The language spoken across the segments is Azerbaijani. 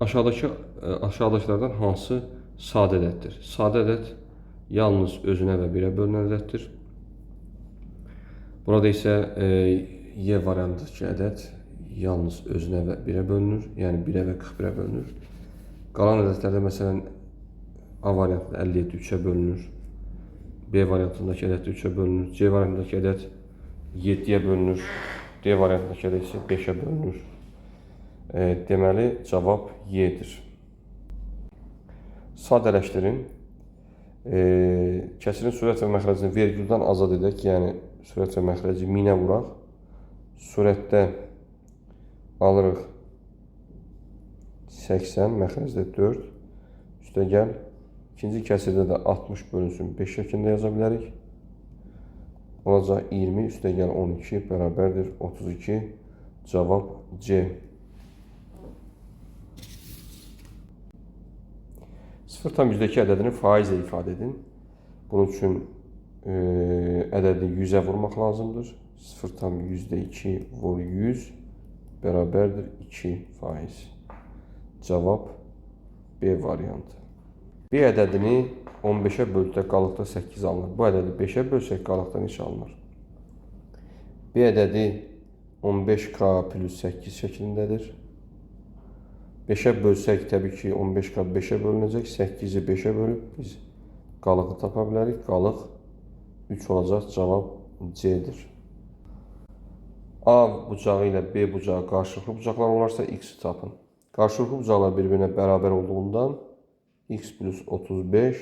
Aşağıdakılardan hansı sadə ədəddir? Sadə ədəd yalnız özünə və 1-ə bölünən ədəddir. Burada isə Y variantındakı ədəd yalnız özünə və 1-ə bölünür. Yəni 1-ə və 41-ə bölünür. Qalan ədədlərdə məsələn A variantında 57 3-ə bölünür. B variantındakı ədəd də 3-ə bölünür. C variantındakı ədəd 7-yə bölünür. D variantındakı ədəd isə 5-ə bölünür. Deməli, cavab Y-dir. Sadələşdirin. Kəsirin sürət və məxrəcini vergüldən azad edək. Yəni, sürət və məxrəci minə vuraq. Sürətdə alırıq 80, məxrəcdə 4. Üstə gəl. İkinci kəsirdə də 60 bölünsün 5 şəklində yaza bilərik. Olacaq 20, üstə gəl 12 bərabərdir 32. Cavab C. 0,2 ədədini faizlə ifadə edin. Bunun üçün ədədi 100-ə vurmaq lazımdır. 0,2 vur 100 bərabərdir 2 faiz. Cavab B variantı. B ədədini 15-ə böldükdə qalıqda 8 alınır. Bu ədədi 5-ə bölsək qalıqda neçə alınır? B ədədi 15K plus 8 şəklindədir. 5-ə bölsək təbii ki 15K 5-ə bölünəcək. 8-i 5-ə bölüb biz qalığı tapa bilərik. Qalıq 3 olacaq. Cavab C-dir. A bucağı ilə B bucağı qarşılıqlı bucaqlar olarsa X-i tapın. Qarşılıqlı bucaqlar bir-birinə bərabər olduğundan X plus 35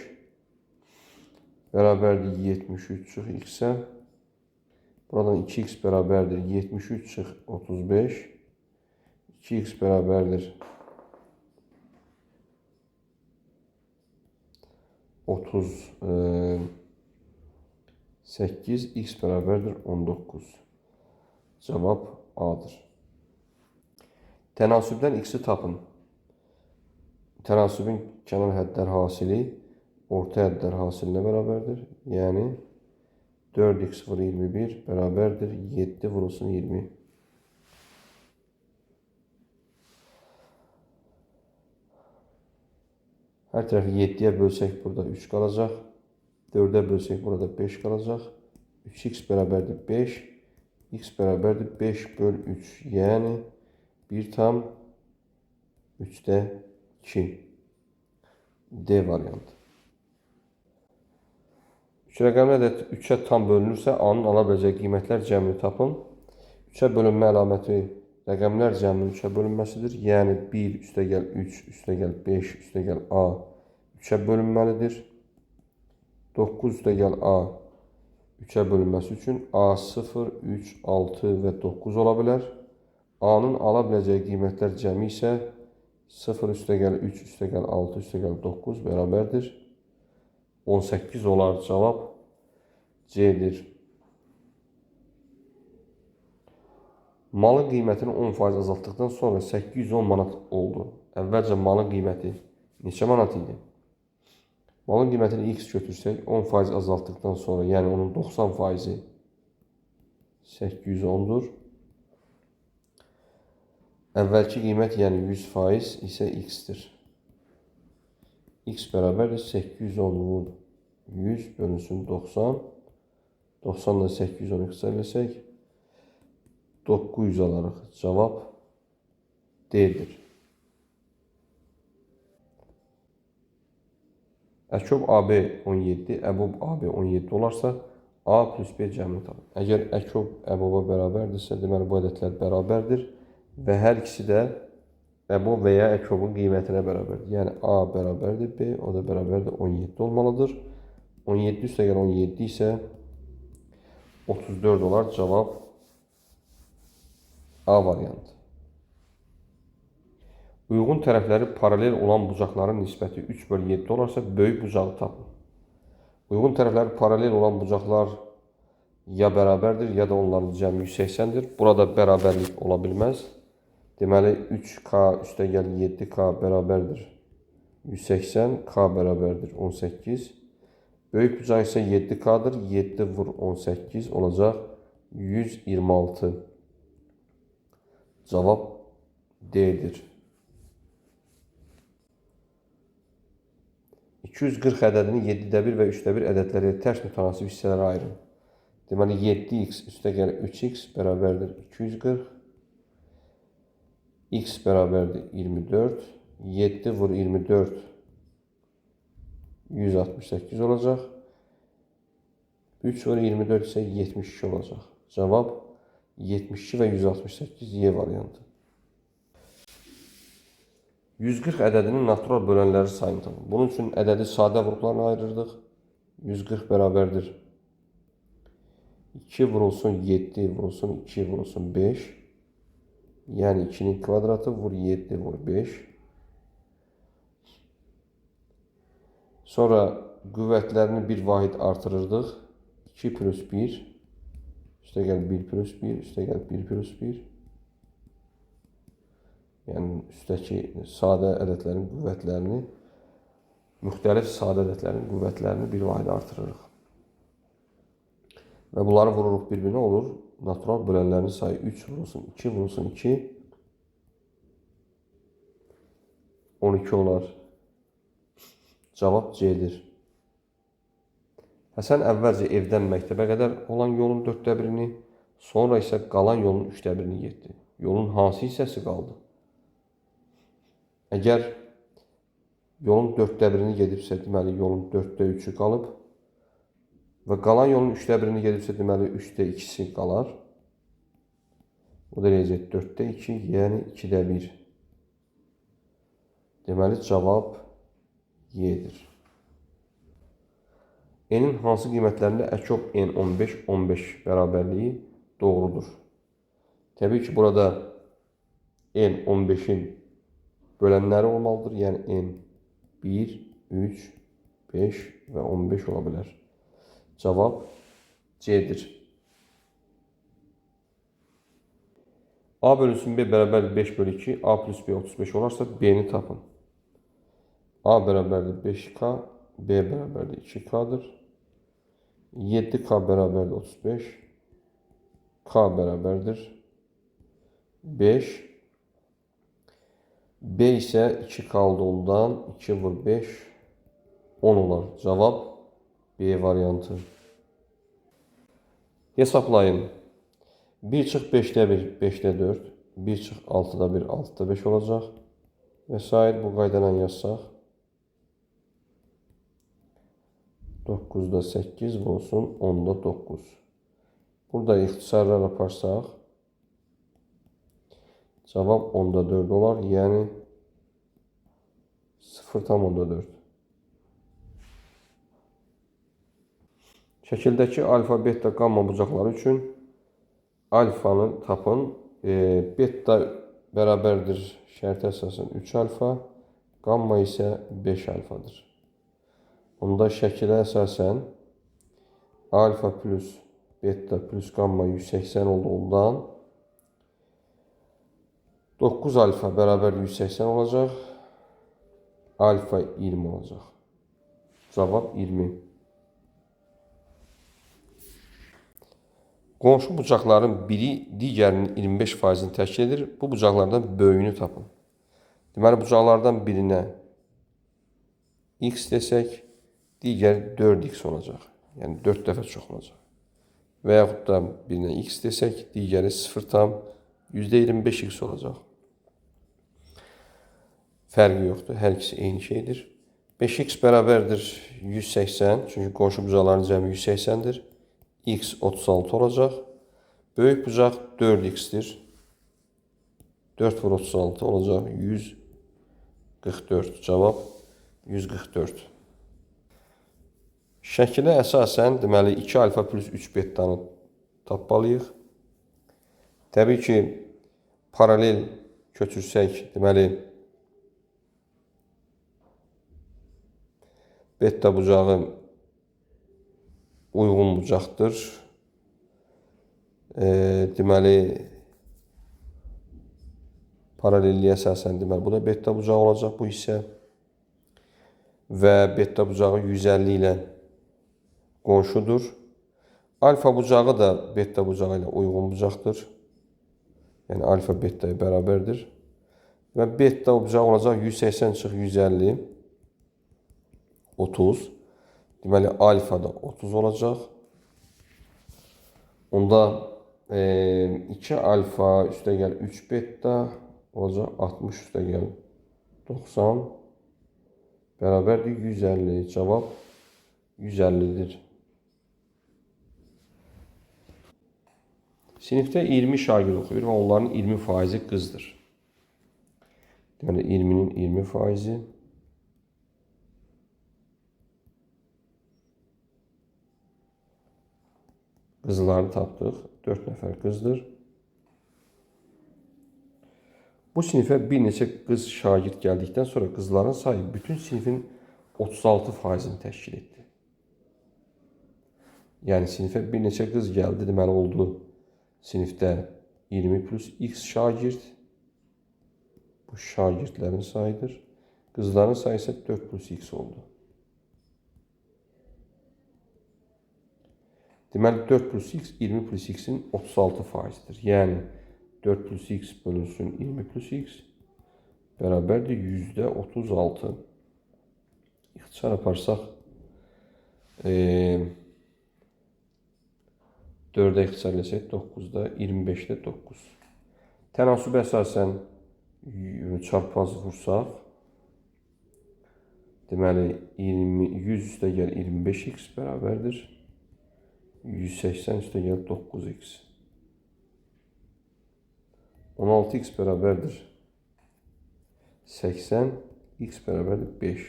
bərabərdir 73 çıx X-ə. Buradan 2X bərabərdir 73 çıx 35. 2X bərabərdir 38, X bərabərdir 19. Cavab A-dır. Tənasübdən X-i tapın. Tənasübün kənar hədlər hasili orta hədlər hasilinə bərabərdir. Yəni 4x vur 21 bərabərdir 7 vurulsun 20. Hər tərəfi 7-yə bölsək burada 3 qalacaq. 4-ə bölsək burada 5 qalacaq. 3x bərabərdir 5. X bərabərdir 5 böl 3. Yəni 1,3-də 2. D variantı. 3 rəqəmli ədəd 3-ə tam bölünürsə, A-nın ala biləcəyi qiymətlər cəmini tapın. 3-ə bölünmə əlaməti rəqəmlər cəminin 3-ə bölünməsidir. Yəni 1 üstə gəl 3, üstə gəl 5, üstə gəl A 3-ə bölünməlidir. 9 üstə gəl A 3-ə bölünməsi üçün A 0, 3, 6 və 9 ola bilər. A-nın ala biləcəyi qiymətlər cəmi isə 0 üstə gəl 3, üstə gəl 6, üstə gəl 9 bərabərdir. 18 olar. Cavab C-dir. Malın qiymətini 10% azaltdıqdan sonra 810 manat oldu. Əvvəlcə malın qiyməti neçə manat idi? Malın qiymətini x götürsək, 10% azaltdıqdan sonra, yəni onun 90%-i 810-dur. Əvvəlki qiymət, yəni 100% isə x-dir. X bərabərdir 810 vur 100 bölünsün 90. 90 ile 810 ixtisar eləsək 900 alarıq. Cavab D-dir. Əkob AB 17, Əbob AB 17 olarsa A plus B cəmini tapın. Əgər Əkob Əboba bərabərdirsə, deməli bu ədədlər bərabərdir və hər ikisi də Əbob və ya Əkobun qiymətinə bərabərdir. Yəni A bərabərdir B, o da bərabərdir 17 olmalıdır. 17 üstə gəl 17 isə 34 olar. Cavab A variantı. Uyğun tərəfləri paralel olan bucaqların nisbəti 3 bölü 7 olarsa, böyük bucağı tapın. Uyğun tərəfləri paralel olan bucaqlar ya bərabərdir, ya da onların cəmi 180-dir. Burada bərabərlik ola bilməz. Deməli, 3K üstə gəl 7K bərabərdir 180, K bərabərdir 18. Böyük bucaq isə 7K-dır. 7 vur 18 olacaq 126. Cavab D-dir. 240 ədədini 7-də 1 və 3-də 1 ədədləri ilə tərs mütənasib hissələrə ayırın. Deməli, 7x üstəgəl 3x bərabərdir 240. X bərabərdir 24. 7 vur 24 168 olacaq. 3 vur 24 isə 72 olacaq. Cavab 72 və 168 Y variantı. 140 ədədinin natural bölənləri sayını tapın. Bunun üçün ədədi sadə vurğularla ayırırdıq. 140 bərabərdir 2 vurulsun 7 vurulsun 2 vurulsun 5. Yəni 2-nin kvadratı vur 7 vur 5. Sonra qüvvətlərini bir vahid artırırdıq. 2 plus 1 üstəgəl 1 plus 1 üstəgəl 1 plus 1. Yəni üstəki sadə ədədlərin qüvvətlərini, müxtəlif sadə ədədlərin qüvvətlərini bir vahid artırırıq. Və bunları vururuq bir-birinə olur. Natural bölənlərin sayı 3 vurulsun 2 vurulsun 2 12 olar. Cavab C-dir. Həsən əvvəlcə evdən məktəbə qədər olan yolun 4-də 1-ini, sonra isə qalan yolun 3-də 1-ini getdi. Yolun hansı hissəsi qaldı? Əgər yolun 4-də 1-ini gedibsə, deməli yolun 4-də 3-ü qalıb və qalan yolun 3-də 1-ini gedibsə, deməli 3-də 2-si qalar. O da eləyəcək 4-də 2, yəni 2-də 1. Deməli cavab Y-dir. N-in hansı qiymətlərində əkob N 15, 15 bərabərliyi doğrudur? Təbii ki, burada N 15-in bölənləri olmalıdır. Yəni N 1, 3, 5 və 15 ola bilər. Cavab C-dir. A bölünsün B bərabərdir 5 bölü 2, A plus B 35 olarsa B-ni tapın. A bərabərdir 5K, B bərabərdir 2K-dır. 7K bərabərdir 35, K bərabərdir 5. B isə 2K olduğundan 2 vur 5, 10 olar. Cavab B variantı. Hesablayın. 1 çıx 5-də 1, 5-də 4, 1 çıx 6-da 1, 6-da 5 olacaq. Və sair bu qaydadan yazsaq. 9-da 8 vurulsun 10-da 9. Burada ixtisarlar aparsaq, cavab 10-da 4 olar. Yəni 0,4. Şəkildəki alfa, beta, qamma bucaqları üçün alfanı tapın. Beta bərabərdir şərtə əsasən 3 alfa, qamma isə 5 alfadır. Onda şəkilə əsasən alfa plus beta plus qamma 180 olduğundan 9 alfa bərabər 180 olacaq. Alfa 20 olacaq. Cavab 20. Qonşu bucaqların biri digərinin 25%-ni təşkil edir. Bu bucaqlardan böyüyünü tapın. Deməli, bucaqlardan birinə x desək, digər 4x olacaq. Yəni 4 dəfə çox olacaq. Və yaxud da birinə x desək, digəri 0,25x olacaq. Fərqi yoxdur. Hər ikisi eyni şeydir. 5x bərabərdir 180. Çünki qonşu bucaqların cəmi 180-dir. X 36 olacaq. Böyük bucaq 4x-dir. 4 vur 36 olacaq 144. Cavab 144. Şəkilə əsasən deməli 2 alfa plus 3 betanı tapmalıyıq. Təbii ki, paralel köçürsək, deməli beta bucağı uyğun bucaqdır. Deməli paralelliyə əsasən deməli bu da beta bucağı olacaq bu hissə. Və beta bucağı 150 ilə qonşudur. Alfa bucağı da beta bucağı ilə uyğun bucaqdır. Yəni alfa betaya bərabərdir. Və beta bucağı olacaq 180 çıx 150. 30. Deməli, alfa da 30 olacaq. Onda 2 alfa üstə gəl 3 beta olacaq 60 üstə gəl 90 bərabərdir 150. Cavab 150-dir. Sinifdə 20 şagird oxuyur və onların 20% qızdır. Deməli, 20-nin 20%. Qızları tapdıq. 4 nəfər qızdır. Bu sinifə bir neçə qız şagird gəldikdən sonra qızların sayı bütün sinifin 36%-ni təşkil etdi. Yəni, sinifə bir neçə qız gəldi, deməli oldu sinifdə 20 plus x şagird. Bu şagirdlərin sayıdır. Qızların sayı isə 4 plus x oldu. Deməli, 4 plus x 20 plus x-in 36%-dir. Yəni, 4 plus x bölünsün 20 plus x bərabərdir %36. İxtisar aparsaq, 4-ə ixtisar eləsək 9-da, 25-də 9. Tənasüb əsasən çarpaz vursaq, deməli, 100 üstə gəl 25x bərabərdir 180 üstə gəl 9x. 16x bərabərdir 80, x bərabərdir 5.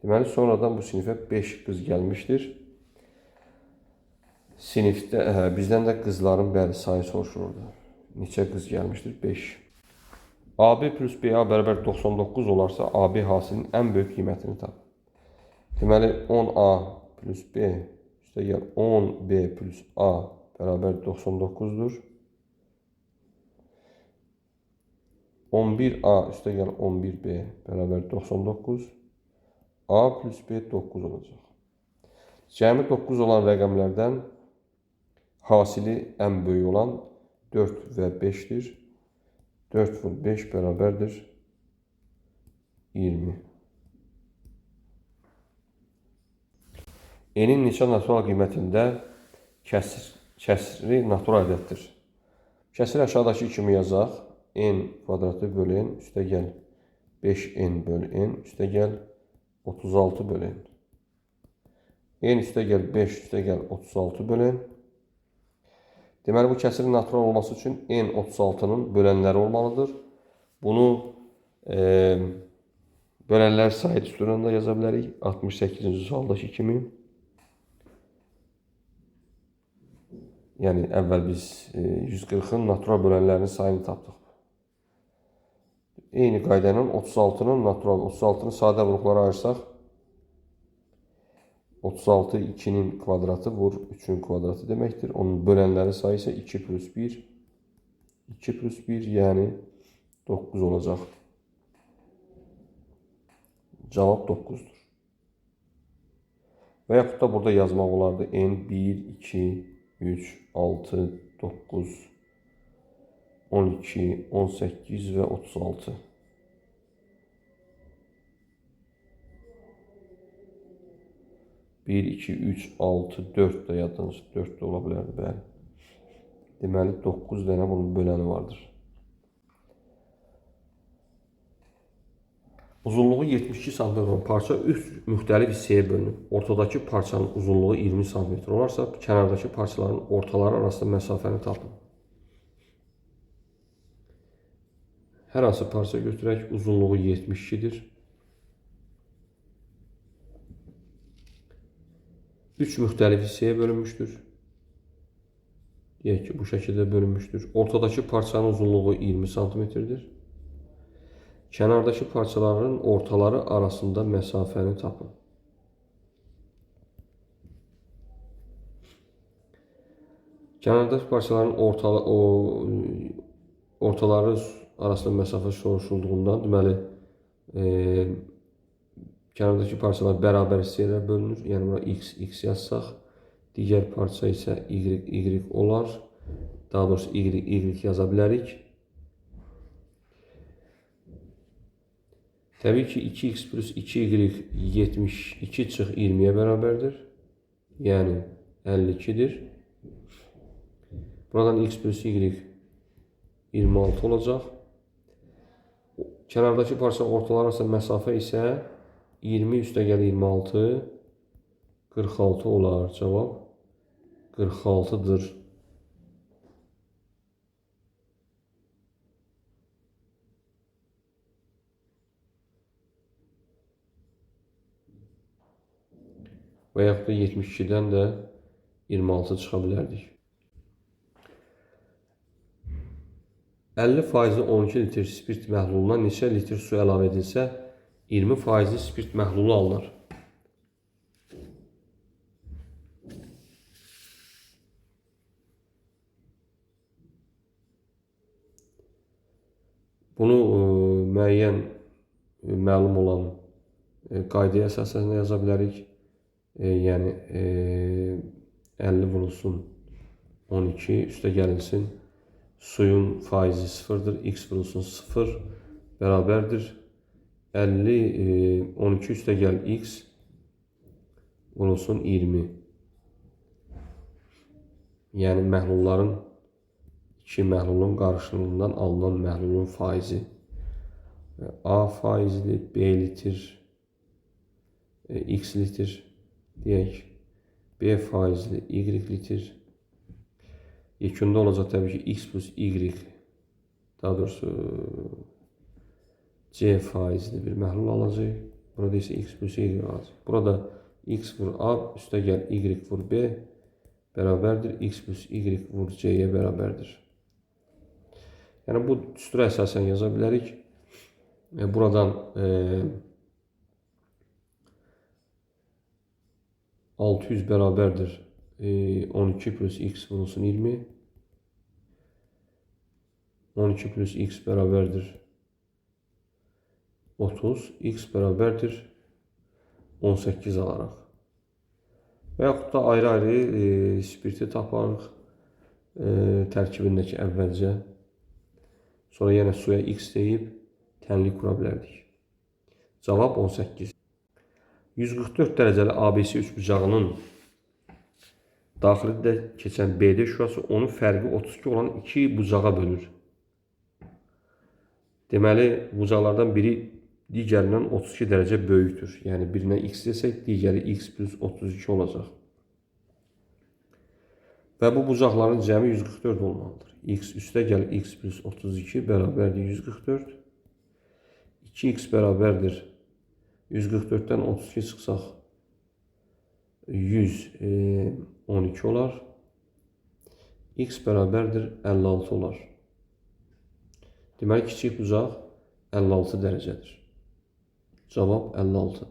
Deməli, sonradan bu sinifə 5 qız gəlmişdir. Sinifdə bizdən də qızların bəli sayı soruşulurdu. Neçə qız gəlmişdir? 5. AB plus BA bərabər 99 olarsa, AB hasilinin ən böyük qiymətini tap. Deməli, 10A plus B üstə gəl 10B plus A bərabər 99-dur. 11A üstə gəl 11B bərabər 99. A plus B 9 olacaq. Cəmi 9 olan rəqəmlərdən hasili ən böyük olan 4 və 5-dir. 4 vur 5 bərabərdir 20. N-in neçə natural qiymətində kəsri natural ədəddir. Kəsiri aşağıdakı kimi yazaq. N kvadratı bölü N üstə gəl 5N bölü N üstə gəl 36 bölü N. N üstə gəl 5 üstə gəl 36 bölü N. Deməli, bu kəsirin natural olması üçün N 36-nın bölənləri olmalıdır. Bunu bölənlər sayı düsturunda yaza bilərik. 68-ci sualdakı kimi. Yəni, əvvəl biz 140-ın natural bölənlərinin sayını tapdıq. Eyni qayda ilə 36-nın natural, 36-nı sadə vuruqlara ayırsaq, 36 2-nin kvadratı vur 3-ün kvadratı deməkdir. Onun bölənləri sayı isə 2 plus 1, 2 plus 1, yəni 9 olacaq. Cavab 9-dur. Və yaxud da burada yazmaq olardı. N 1, 2, 3, 6, 9, 12, 18 və 36. 1, 2, 3, 6, 4 də yaddan çıxdı. 4 də ola bilərdi, bəli. Deməli, 9 dənə bunun böləni vardır. Uzunluğu 72 sm olan parça 3 müxtəlif hissəyə bölünüb. Ortadakı parçanın uzunluğu 20 sm olarsa, kənardakı parçaların ortaları arasında məsafəni tapın. Hər hansı parça götürək, uzunluğu 72-dir. 3 müxtəlif hissəyə bölünmüşdür. Deyək ki, bu şəkildə bölünmüşdür. Ortadakı parçanın uzunluğu 20 sm-dir. Kənardakı parçaların ortaları arasında məsafəni tapın. Kənardakı parçaların ortaları arasında məsafə soruşulduğundan, deməli, kənardakı parçalar bərabər hissələrə bölünür. Yəni, bura x, x yazsaq, digər parça isə y, y olar. Daha doğrusu, y, y yaza bilərik. Təbii ki, 2x plus 2y 72 çıx 20-yə bərabərdir. Yəni 52-dir. Buradan x plus y 26 olacaq. Kənardakı parça ortalar arasında məsafə isə 20 üstə gəl 26, 46 olar. Cavab 46-dır. Və yaxud da 72-dən də 26 çıxa bilərdik. 50% 12 litr spirt məhluluna neçə litr su əlavə edilsə, 20% spirt məhlulu alınır. Bunu müəyyən məlum olan qaydaya əsasən yaza bilərik. Yəni 50 vurulsun 12 üstə gəlinsin. Suyun faizi 0-dır. X vurulsun 0 bərabərdir. 50, 12 üstə gəl X vurulsun 20. Yəni məhlulların, iki məhlulun qarışımından alınan məhlulun faizi. A faizli, B litr, X litr deyək. B faizli, Y litr. Yekunda olacaq təbii ki, X plus Y, daha doğrusu C faizli bir məhlul alacaq. Burada isə X plus Y alacaq. Burada X vur A, üstə gəl Y vur B bərabərdir. X plus Y vur C-yə bərabərdir. Yəni bu düstura əsasən yaza bilərik. Buradan 600 bərabərdir 12 plus X vurulsun 20. 12 plus X bərabərdir 30. X bərabərdir 18 alaraq. Və yaxud da ayrı-ayrı spirti taparıq tərkibindəki əvvəlcə. Sonra yenə suya X deyib tənlik qura bilərdik. Cavab 18. 144 dərəcəli ABC üçbucağının daxilində keçən BD şüası onun fərqi 32 olan iki bucağa bölür. Deməli, bucaqlardan biri digərindən 32 dərəcə böyükdür. Yəni, birinə x desək, digəri x plus 32 olacaq. Və bu bucaqların cəmi 144 olmalıdır. X üstə gəl x plus 32 bərabərdir 144. 2x bərabərdir 144-dən 32 çıxsaq 112 olar. X bərabərdir 56 olar. Deməli, kiçik bucaq 56 dərəcədir. Cavab 56.